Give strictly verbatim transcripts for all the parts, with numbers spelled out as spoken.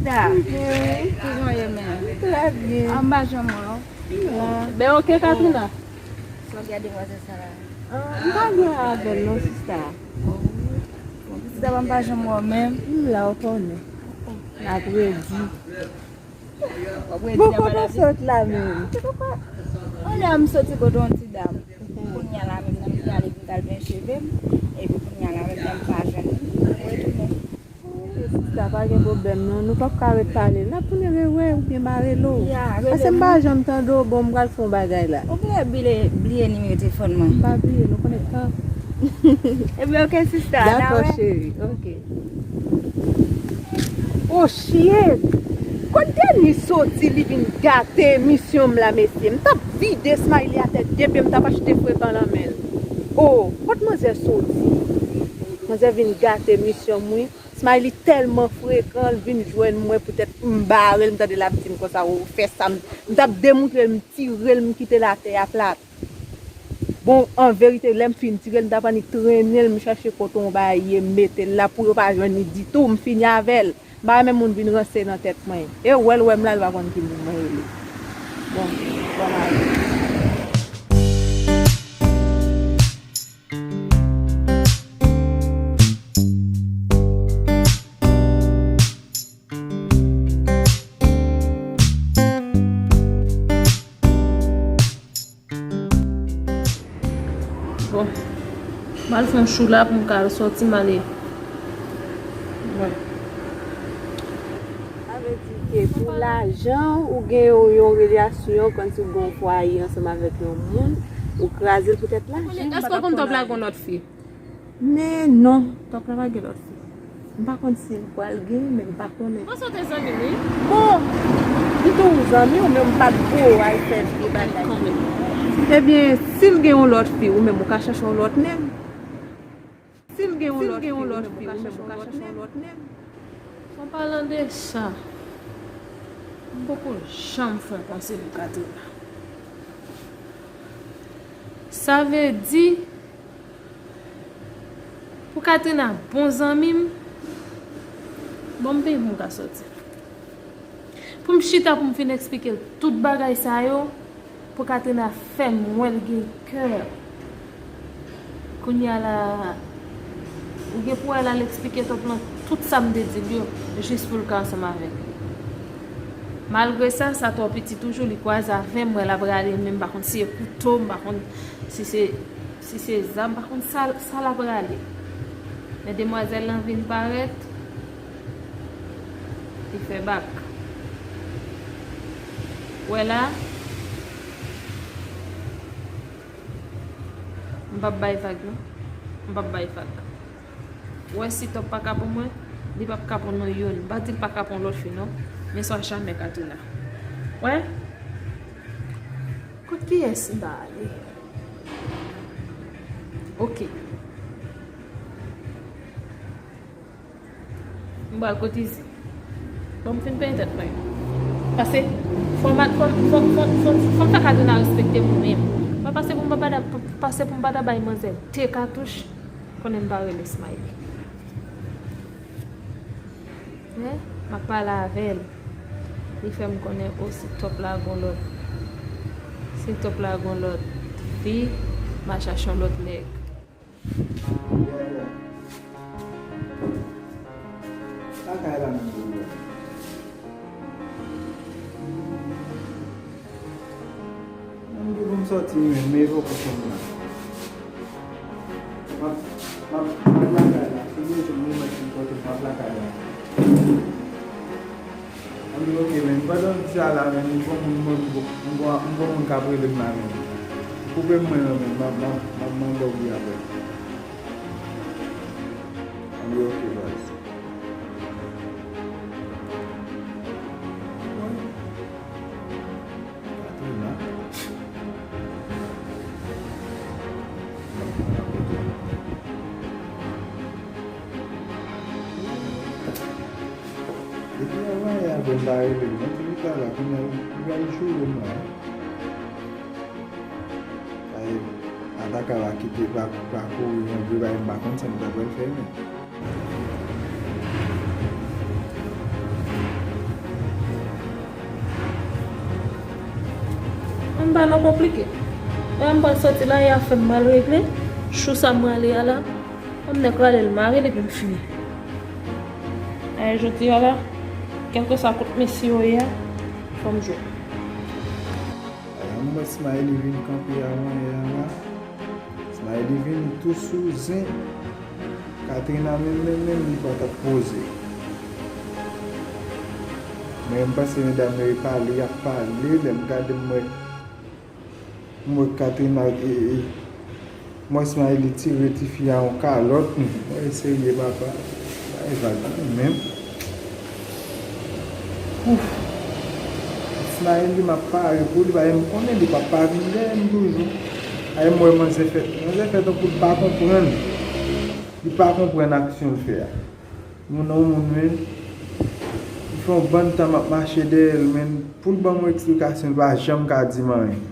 Sista, kijan w ye menm? Trè byen. An m pa janm wè w. M la. Ben oke, Katrina. Sa w gen a demwazèl sa la? Ah, m pa gen avè l non, sista. Sista, m pa janm wè w menm. M la, ou konnen. N ap redi. W ap redi nan bagay la. Bon, kote w sot la menm? Kounye a m soti kote yon ti dam. Kounye a la menm nan m te ale vin t al benyen cheve m. Epi kounye a la menm nan m pa jwenn li. M retounen. Sista, pa gen pwoblèm non, nou p ap ka ret pale. N ap tounen rewè oubyen m a rele w. Ya, rele m. Paske m pa janm tande w, bon, m pral fè yon bagay la. Ou bliye, bliye, bliye nimewo telefòn mwen. M pa bliye, nou konnen tan. Ebyen, oke, sista, n a wè. Dakò, cheri, oke. Oh, shit! Kot Denis soti, li vin gate emisyon m la, mesye. M t ap vide Smiley atè de pye, m t ap achte frekan nan men l. Oh, kot manzè soti? Manzè vin gate emisyon m, wi. Smiley tèlman frekan, l vin jwenn mwen poutèt m bare l, m tande l ap di m konsa, "Ou fè sa," m, m t ap demoutre l, m tire l, m kite l atè a plat. Bon, an verite, lè m fin tire l, m t ap annik trennen l, m chache kote yon bagay ye, m mete l la pou yo pa jwenn li ditou, m fini avè l. M pa renmen moun vin ranse nan tèt mwen. E wè l wè m la, l pa konn ki moun mwen rele. Bon, bon mari. Bon, m al fè yon chou la pou m ka sòti m ale. Wè. Sa vle di ke pou lajan ou gen yon, yon relasyon, kòmsi w gen yon fwaye ansanm avèk yon moun, ou kraze l poutèt lajan. Èske w konn t ap lage yon lòt fi? Men non, t ap lage lòt fi. M pa konn si m pral gen, men m pa konnen. Panse w te zanmi m, wi. Bon, m tou zanmi w, men m pa t gwo al fè vye bagay. Ebyen, si l gen yon lòt fi, ou menm ou ka chache yon lòt nèg. Si l gen yon lòt fi, ou menm ou ka chache yon lòt nèg. An palan de sa, m poko janm fè yon panse pou Katrina. Sa vle di, pou Katrina bon zanmi m, bon, m penyen pou m ka sòti. Pou m chita pou m fin eksplike l tout bagay sa yo, pou Katrina fè m wè l gen kè. Kounye a la, ou gen pou wè l al eksplike Top lan tout sa m te di l yo, jis pou l ka ansanm avè m. Malgre sa, sa twò piti toujou, li kwaze avè m, m wè l ap rale, men m pa konn si se kouto, m pa konn si se, si se zam, m pa konn sa, sa l ap rale. Men demwazèl lan vin parèt, li fè bak. Wè la, m p ap bay vag non. M p ap bay vag. Ou wè si Top pa ka pran mwen, li p ap ka pran non youn. M pa di l pa ka pran lòt fi non. Men sa jamè Katrina. Wè? Kot kiyès m ta ale? Oke. M pral kotize. Bon, m fin penyen tèt mwen. Pase, fò m, fò m, fò m, fò m, fò m, fò m fè Katrina respekte m menm. Mwen pase pou m pa, pa, pase pou m pa ta bay manzè de katouch, konnen m pa rele Smiley. Men, m ap pale avè l. Li fè m konnen, o, si Top la gon lòt. Si Top la gon lòt fi, m a chache yon lòt nèg. Lakay la menm pou mwen. Mwen m gen pou m sòti wi, men m poko konn la. M ap, m ap, m ap lakay la. Si Bondye jwenn moman ki pote m, m ap lakay la. Ann oke, men pandan m di sa la, men m gon moun, m gon, m gon, m gon moun k ap rele m la, men koupe m mwen an, men m ap, m ap, m ap mande w wi apre. Ann oke, baz. Katrina. Depi avan yè a, bon, m pa rele l. Mwen te di sa la, kounye a, li pral joure m la, wi. Sa e, Ataka va kite, va, va kouri, yon vye bagay, m pa konn sa m ta pral fè, men. M pa nan konplike. Lè m pral soti la, y ap fè m mal regle. Jou sa m prale a la, m nèk rale l mare depi m fini. Ayè, jodi a la, kèlkeswa kout mesye yo ye a, fò m jwe. Ala m wè Smiley vin kanpe avan yè a la. Smiley vin tou sou zen. Katrina menm, menm, menm, li pa t ap poze. Men m panse medam yo pale, y ap pale, lè m gade m wè, m wè Katrina, e, e, m wè Smiley tire tifi a yon kalòt. Mwen serye papa, bay vag menm. Ouf. Ismaël li m ap pare pou li, paske m konnen li p ap pa vin dèyè m toujou. Ay, m wè manzè fè, manzè fè tankou l pa konprann. Li pa konprann aksyon l fè a. Moun nan moun, men, li fè yon bann tan m ap mache dèyè l, men, pou l ban m yon eksplikasyon, li pa janm ka di m anyen.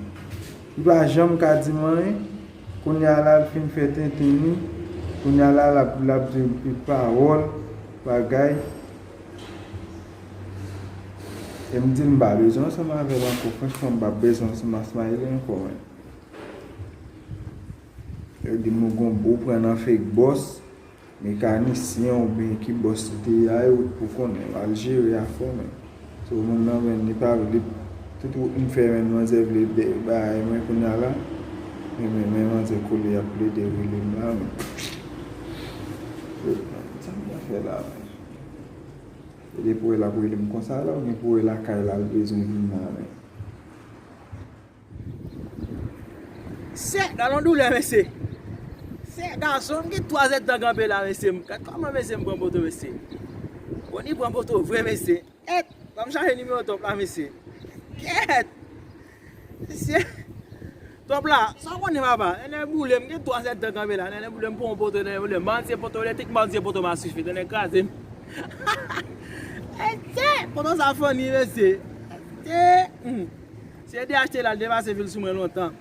Li pa janm ka di m anyen. Kounye a la, l fin fè tenten li. Kounye a la, l ap, l ap di yon pil pawòl, bagay. E m di l m pa bezwen ansanm avè l ankò. Franchman, m pa bezwen ansanm ak Smiley ankò, men. Yo di m nou gon bo pran nan fake boss, mekanisyen oubyen ki boss li te ye a, e ou t pou konnen. Al jere afè w, men. So, moun nan, men, li pa vle, tout wout m fè, men, manzè vle de, bay mwen kounye a la. Men, men, men, manzè kole, y ap plede rele m la, men. Yo, sa m ta fè la, men. E depi w wè l ap rele m konsa la, oubyen pou w wè lakay la, l bezwen vin la, men. Sè, gade yon doulè, mesye. Sè, gason, m gen twa zèdtan kanpe la, mesye. M, gad kòman, mesye, m pran poto, mesye. Koni pran poto vre, mesye. Kèt, ban m chache nimewo Top la, mesye. Kèt. Mesye. Top la, sa w konnen, papa? Nènè boule, m gen twa zèdtan kanpe la. Nènè boule, m pran yon poto, nènè boule. M pa antre poto, elektrik, m pa antre poto, m a swife, nènè kraze m. Mesye, poto sa funny, mesye. Mesye, hmm. Si e D H T la, l te pase vil sou mwen lontan.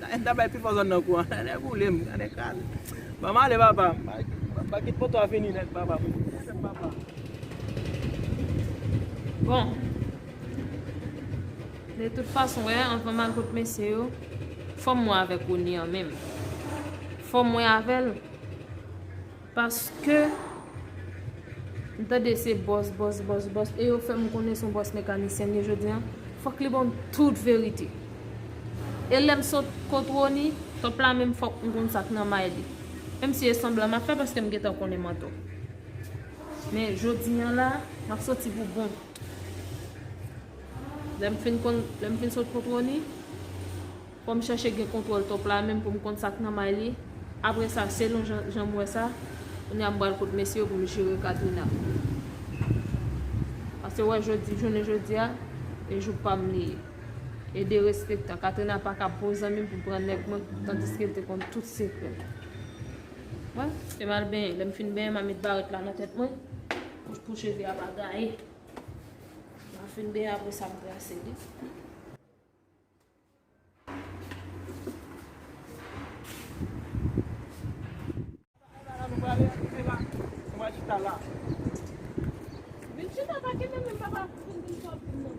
M ta bay pi fò zòn nan kouran. Nènè boule m, nènè kraze. Ban m ale, papa. M pa, m pa kit poto a fini nèt, papa. Papa. Bon. De tout fason, wè, anvan m al kot mesye yo, fò m wè avèk Rony an menm. Fò m wè avè l. Paske m tande se bòs, bòs, bòs, bòs, e yo fè m konnen se yon bòs mekanisyen l ye jodi a. Fòk li ban m tout verite. E lè m sot kot Rony, Top la menm fòk m konn sa k nan may li. Menm si e sanblan m ap fè paske m gentan konnen m antò. Men jodi a la, m ap soti pou bon. Lè m fin konn, lè m fin sot kot Rony, fò m chèche gen kontwòl Top la menm pou m konn sa k nan may li. Apre sa, selon jan, jan m wè sa, kounye a m pral kot mesye yo pou m jere Katrina. Paske wè jodi, jounen jodi a, e jou pa m li ye. E derespektan, Katrina pa ka bon zanmi m pou pran nèg mwen, tandiske l te konn tout sekrè m. Bon, se m al benyen. Lè m fin benyen, m a met barèt la nan tèt mwen pou, pou cheve a pa gaye. M a fin benyen, apre sa m trase li. Vin chita, pa kenbe menm, papa. Vin, vin, vin, vin, non.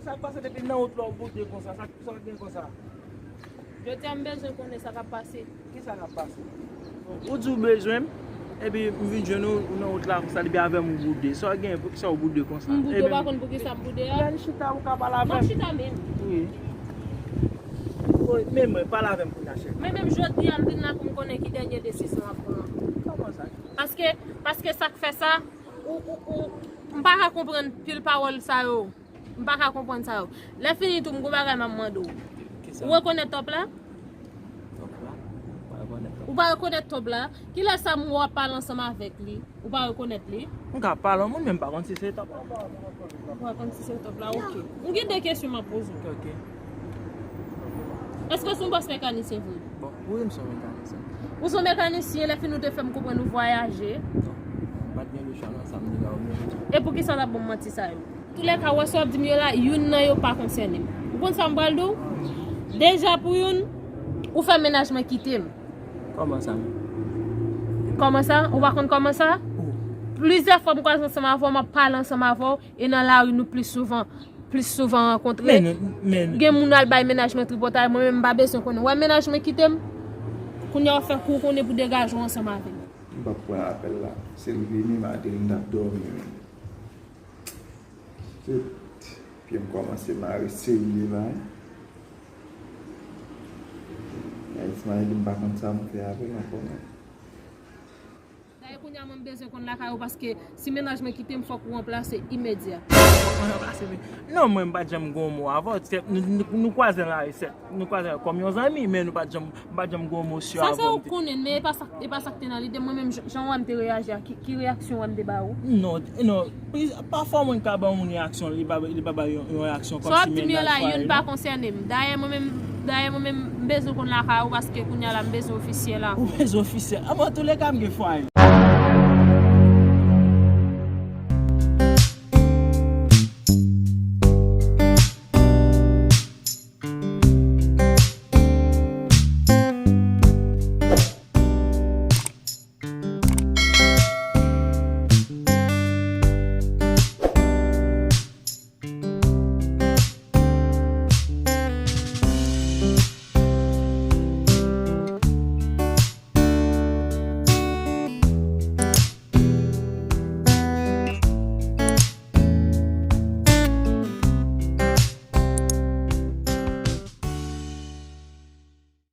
Sa k pase depi nan wout la w boude konsa? Sa, sa w gen konsa? Jodi a m bezwen konnen sa k ap pase. Kisa k ap pase? Ou di w bezwen m, epi m vin jwenn ou, ou nan wout la konsa, depi avè m ou boude. Sa w gen, poukisa w boude konsa? M boude, ou pa konn poukisa m boude a? Lè n chita, ou ka pale avè m. M ap chita menm. Wi. Wi, men mwen, pale avè m kounye a, cheri. Men menm jodi a, m vin la pou m konnen ki dènye desizyon w ap pran. Kòman sa? Paske, paske sa k fè sa, ou, ou, ou, m pa ka konprann pil pawòl sa yo. M pa ka konprann sa yo. Lè fini tou, m gon bagay m ap mande w. Kisa? Ou rekonèt Top la? Top la? M pa rekonèt Top la. Ou pa rekonèt Top la? Kilè sa m wè w ap pale ansanm avèk li? Ou pa rekonèt li? M ka pale yon moun, men m pa konn si se Top la. Ou pa konn si se Top la? Ok. M gen de kesyon m ap poze w. Ok. Èske w se yon bòs mekanisyen vre? Bon, wi, m se yon mekanisyen. Ou se yon mekanisyen, lè fini ou te fè m konprann ou vwayaje. Non. M pa t gen lechwa nan sa m di la, ou menm. E poukisa w t ap ban m manti sa yo? Toulèka, w wè sa w ap di m yo la, youn nan yo pa konsène m. Ou konn sa m pral di w? Deja pou youn, ou fè mennaj mwen kite m. Kòman sa? Kòman sa? Ou pa konn kòman sa? Plizyè fwa m kwaze ansanm avè w, m ap pale ansanm avè w, e nan lari nou plis souvan. plis souvan rankontre. Gen moun al bay mennaj mwen tripotay, mwen menm m pa bezwen konnen. Wè mennaj mwen kite m, kounye a w ap fè kou konnen pou degaje w ansanm avè m. M p ap pran apèl la. Se l vini, m a di l m t ap dòmi menm. Shit. Pye m kòmanse mare serye la. Guys, m a di m pa konn sa m fè avè l ankò non. Dayè kounye a mwen m bezwen konn lakay ou paske si mennaj mwen kite m fòk ou ranplase imedya. Mwen ranplase li. Non, mwen m pa t janm gen yon mo avè w. Nou, nou, nou kwaze nan lari sèt. Nou kwaze kòm yon zanmi, men nou pa t janm, m pa t janm gen yon mo sou avè w. Sa se ou konnen, men e pa sa, e pa sa k te nan lide m. Mwen menm, jan, jan w wè m te reyaji a, ki, ki reyaksyon w wè m te ba ou? Non, non. Pafwa moun ka ba yon moun reyaksyon, li pa, li pa ba yon, yon reyaksyon kòmsi mennaj pa yo non. Sa w ap di m yo la, youn pa konsène m. Dayè mwen menm, dayè mwen menm, m bezwen konn lakay ou paske kounye a la m bezwen ofisye la. Ou bezwen ofisye? An bon, antouleka m gen fwaye.